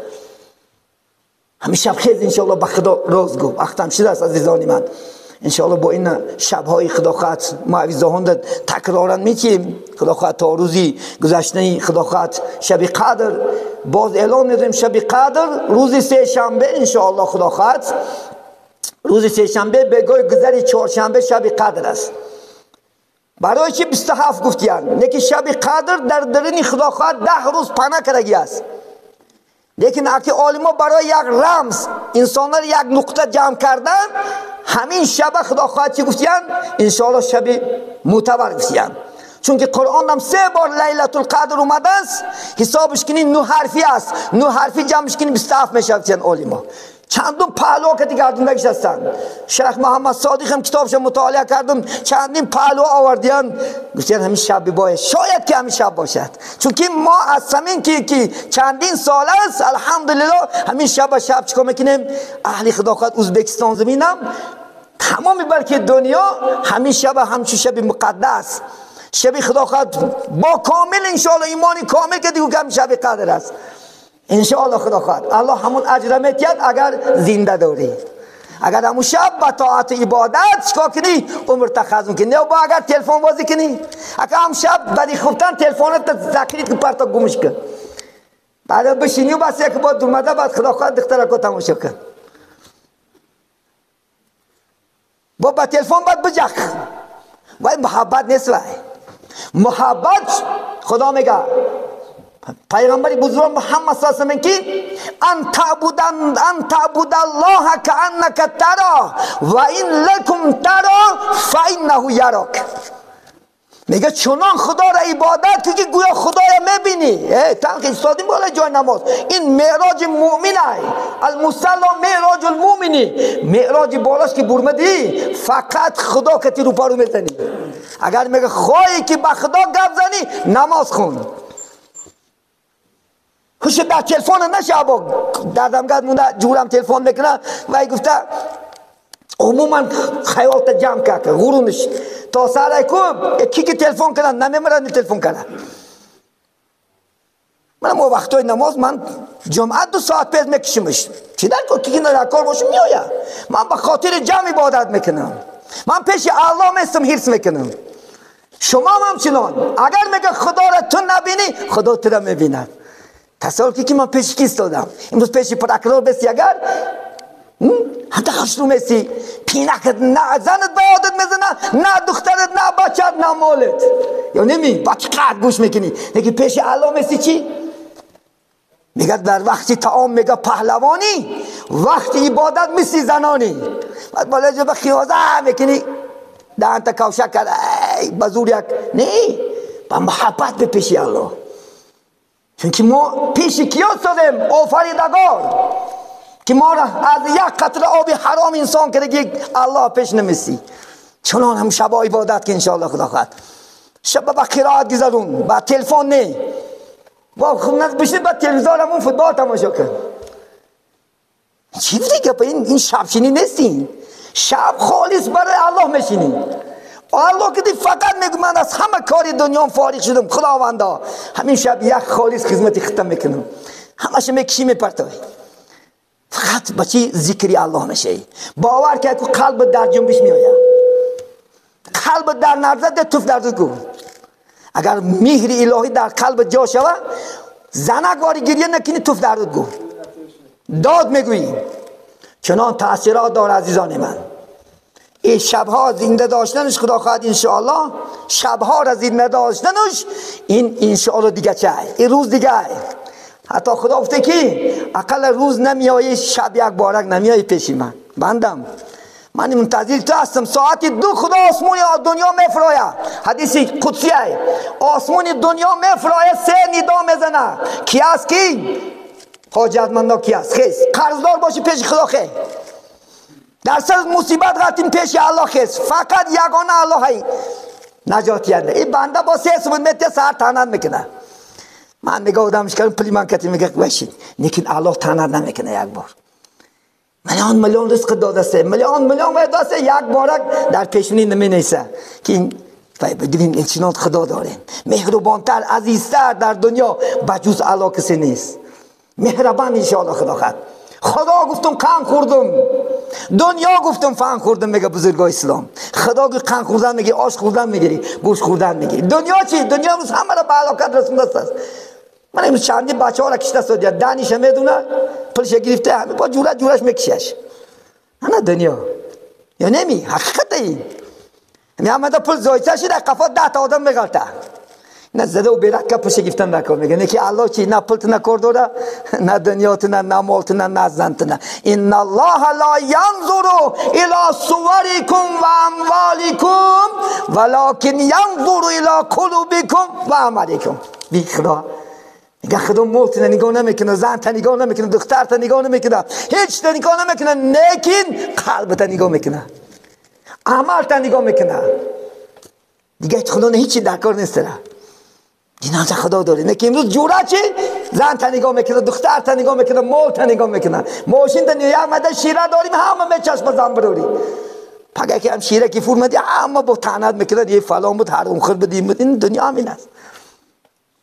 Ҳамин шаб хез иншоаллоҳ ба Худо роз гӯ. Вақтам шудааст азизони ман. иншоаллоҳ бо ин шабҳои Худо хоҳад муаввизаҳонда такроран метиҳем. Худо хоҳад то рӯзи гузаштани Худо хоҳад шаби қадр боз эълон медорем. Шаби қадр рӯзи сешанбе иншоаллоҳ Худо хоҳад рӯзи сешанбе бегоҳи гузари чоршанбе шаби қадр аст. Барои чи 27 гуфтиянд? Лекин шаби қадр дар дарини Худо хоҳад 10 рӯз пана кардагӣ аст. Лекин аки олимо барои як рамз инсонҳоро як нуқта ҷамъ кардан ҳамин шаба Худо хоҳад чӣ гуфтиянд? Иншоаллоҳ шаби мӯътабар гуфтиянд. Чунки Қуръонам 3 бор Лайлатул Қадр омадааст, ҳисобиш кунӣ 9 ҳарфӣ аст. 9 ҳарфӣ ҷамъш кунӣ 27 мешавад гуфтиянд олимо. Чандум паҳлӯ ки гардондагиш ҳастанд. Шайх Муҳаммад Содиқ ҳам китобашро мутолиа кардам, чандин паҳлӯ овардиянд, гуфтиянд ҳамин шаб бибояд, шояд ки ҳамин шаб бошад. Чунки мо аз ҳамин ки чандин сол аст, алҳамдулиллоҳ, ҳамин шаба шаб чикор мекунем? Аҳли Худо хоҳад Ӯзбекистон заминам, тамоми балки дунё ҳамин шаба ҳамчун шаби муқаддас, шаби Худо хоҳад бо комил иншоаллоҳ имони комил ки дигу ҳамин шаби қадр аст. иншоаллоҳ Худо хоҳад Аллоҳ ҳамон аҷра метиҳад агар зинда дорӣ. Агар ҳамон шаб ба тоату ибодат чикор кунӣ, умрта хазм кунӣ. Не бо агар телефон бозӣ кунӣ, агар ҳам шаб баъди хуфтан телефоната закрит кун, парто гумш кун, баъд бишинӣ бас як бор думада, баъд Худо хоҳад духтарако тамошо кун. Бо ба телефон баъд биҷақ. Вай муҳаббат нест. Вай муҳаббат Худо мега Пайғамбари бузург Муҳаммад саллаллоҳу алайҳи ва саллам ки ан таъбудаллоҳа кааннака таро ва ин лакум таро фа иннаҳу ярок. Мега чунон Худоро ибодат кун ки гӯё Худоро мебинӣ. Танқи истодим болои ҷои намоз. Ин меъроҷи муъмин ай. Алмусалло меъроҷул муъмини. Меъроҷи болош ки бурмадӣ, фақат Худо кати рӯпарӯ мезанӣ. Агар мега хоҳӣ ки ба Худо гап занӣ, намоз хун. Хуш дар телефон наша бо дардамгад мунда ҷурам телефон мекуна вай гуфта умуман хаёлта ҷамъ кард ғурунш то сарай ку ки ки телефон кунад намемарад телефон кунад. Ман мо вақтҳои намоз ман ҷумъа 2 соат пеш мекушимш. Чӣ дар кор ки дар кор бошам меояд. Ман ба хотири ҷамъ ибодат мекунам. Ман пеши Аллоҳ местам ҳирс мекунам. Шумо ҳам ҳамчунон агар мега Худоро ту набинӣ, Худо туро мебинад. Тасаввур кун ки ман пеши ки истодам. Имрӯз пеши прокурор бести агар ҳатто хашру месӣ, пинакат на занат ба ёдат мезана, на духтарат, на бачат, на молат. Ё неми ба чӣ қадр гӯш мекунӣ. Лекин пеши Аллоҳ месӣ чӣ? Мега дар вақти таом мега паҳлавонӣ, вақти ибодат мисли занонӣ. Баъд болои ҷо ба хиёза мекунӣ, даҳанта кавшак кард, ба зур як не, ба муҳаббат бе пеши Аллоҳ. Чунки мо пеши киё истодем? Офаридагор ки моро аз як қатра оби ҳаром инсон кардаги Аллоҳ пеш намесӣ. Чунон ҳам шабо ибодат ки иншоаллоҳ Худо хоҳад. Шаба ба қироат гузарун, ба телефон не. Бо хунат бишин ба телевизор ҳамун футбол тамошо кун. Чӣ гуфти гапа? Ин шабшинӣ нест. Ин шаб холис барои Аллоҳ мешинӣ. Аллоҳ ки фақат мегӯ ман аз ҳама кори дунём фориғ шудам, Худовандо, ҳамин шаб як холис хизмати худам мекунам. Ҳамаша мекишӣ мепартоӣ. Фақат ба чӣ зикри Аллоҳ мешавӣ. Бовар кун ки қалбат дар ҷунбиш меояд. Қалбат дар нарзад, туф дар гӯ. Агар меҳри илоҳӣ дар қалбат ҷо шавад, занак вори гирья накунӣ, туф дар гӯ. Дод мегӯӣ. Чунон таъсирот дорад азизони ман. ин шабҳо зинда доштанаш Худо хоҳад иншоаллоҳ, шабҳоро зинда доштанаш ин иншоаллоҳ дига чай, ин рӯз дига. Ҳатто Худо гуфта ки ақалла рӯз намеоӣ, шаб як борак намеоӣ пеши ман. Бандам, ман мунтазири ту ҳастам. Соати 2 Худо осмони дунё мефрояд. Ҳадиси қудсия. Осмони дунё мефрояд, 3 нидо мезанад. Ки аст ки? ҳоҷатмандо ки аст? Хез. Қарздор бошӣ пеши Худо хез. Дар сар мусибат ғатим пеши Аллоҳ хез. Фақат ягона Аллоҳ ҳай наҷот диҳанда. Ин банда бо 3 субут метия саҳар таънат мекунад. Ман мега одамш кардам, пули ман кати мега башид. Лекин Аллоҳ таънат намекунад як бор. Миллион миллион ризқ додасе, миллион миллион вай додасе, як борак дар пешонӣ наменависа ки ببین این چنان خدا داریم، مهربانتر عزیزتر در دنیا بجز الله کسی نیست. مهربان انشاءالله خدا خد. خدا گفتم قند خوردم، دنیا گفتم فن خوردم، میگه بزرگای اسلام. خدا گفت قند خوردن میگه، آش خوردن میگیری، گوش خوردن میگیری. دنیا چی؟ دنیا امروز همه را به هلاکت رسونده است. من امروز چندی بچه ها را کشته است، دانش میدونه پولش گرفته، همه با جوره جورش میکشش. نه دنیا یا نمی حقیقت این میامده پول زایچه شده قفا 10 تا آدم میغلطه، نه زده و بیرک که پولش گرفتن نکن. میگه نه که الله چی، نه پولت نه کار داره، نه دنیات نه، نه مالت نه، نه زنت نه. ان الله لا ینظر الی صورکم و اموالکم ولکن ینظر الی قلوبکم و اعمالکم. بی خدا میگه خدا مالت نگاه نمیکنه، زن تا نگاه نمیکنه، دختر تا نگاه نمیکنه، هیچ تا نگاه نمیکنه، لیکن قلب تا نگاه میکنه، عمل تا نگاه میکنه. دیگه خدا نه هیچی در کار نیست. اینا خدا داره. نه که امروز جوره چی؟ زن تا نگاه میکنه، دختر تا نگاه میکنه، مال تا نگاه میکنه، ماشین تا نگاه میکنه، شیره داریم همه میچسبه زن بروری. پگه که هم شیره که فرمدی همه با تعنت میکنه، یه فلان بود، هر اون خور بود، این بود. این دنیا همین است.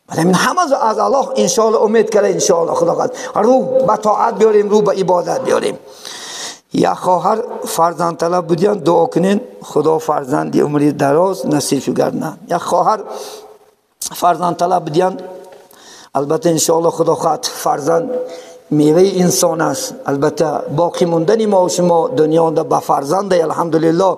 ولی این همه از الله انشاءالله امید کرده، انشاءالله خدا قد رو به طاعت بیاریم، رو به عبادت بیاریم. یا خواهر فرزند طلب بودین دعا کنین خدا فرزندی عمری دراز نصیب گردنه. یا خواهر فرزند طلب بودین، البته انشاءالله خدا خواهد فرزند میوه انسان است. البته باقی موندن ما و شما دنیا به فرزند الحمدلله.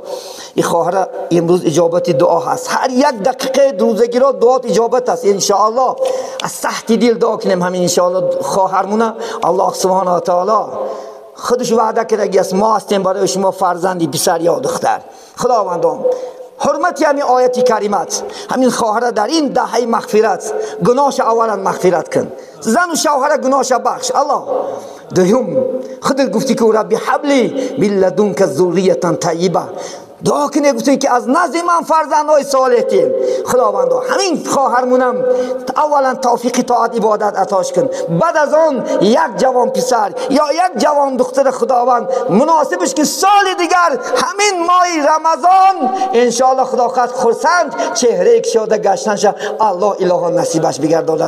این خواهر امروز اجابت دعا هست، هر یک دقیقه روزگی را دعات اجابت است انشاءالله. از تحت دل دعا کنیم همین انشاءالله خواهرمونه. الله سبحانه و تعالی خودش وعده کرده است ما هستیم برای شما فرزندی پسر یا دختر. خداوندم حرمت همین آیت کریمت، همین خواهر در این دهه مغفرت گناهش اولا مغفرت کن، زن و شوهر گناهش بخش الله. دوم خودت گفتی که ربی حبلی من لدنک ذریه طیبه، دعا کنه گفتی که از نزد من فرزندهای صالح تیم. خداوندا همین خواهرمونم اولا توفیق طاعت عبادت عطاش کن، بعد از آن یک جوان پسر یا یک جوان دختر خداوند مناسبش که سال دیگر همین ماه رمضان انشاءالله خدا خواهد خرسند چهره کشاده گشتن شه الله اله نصیبش بگرداند.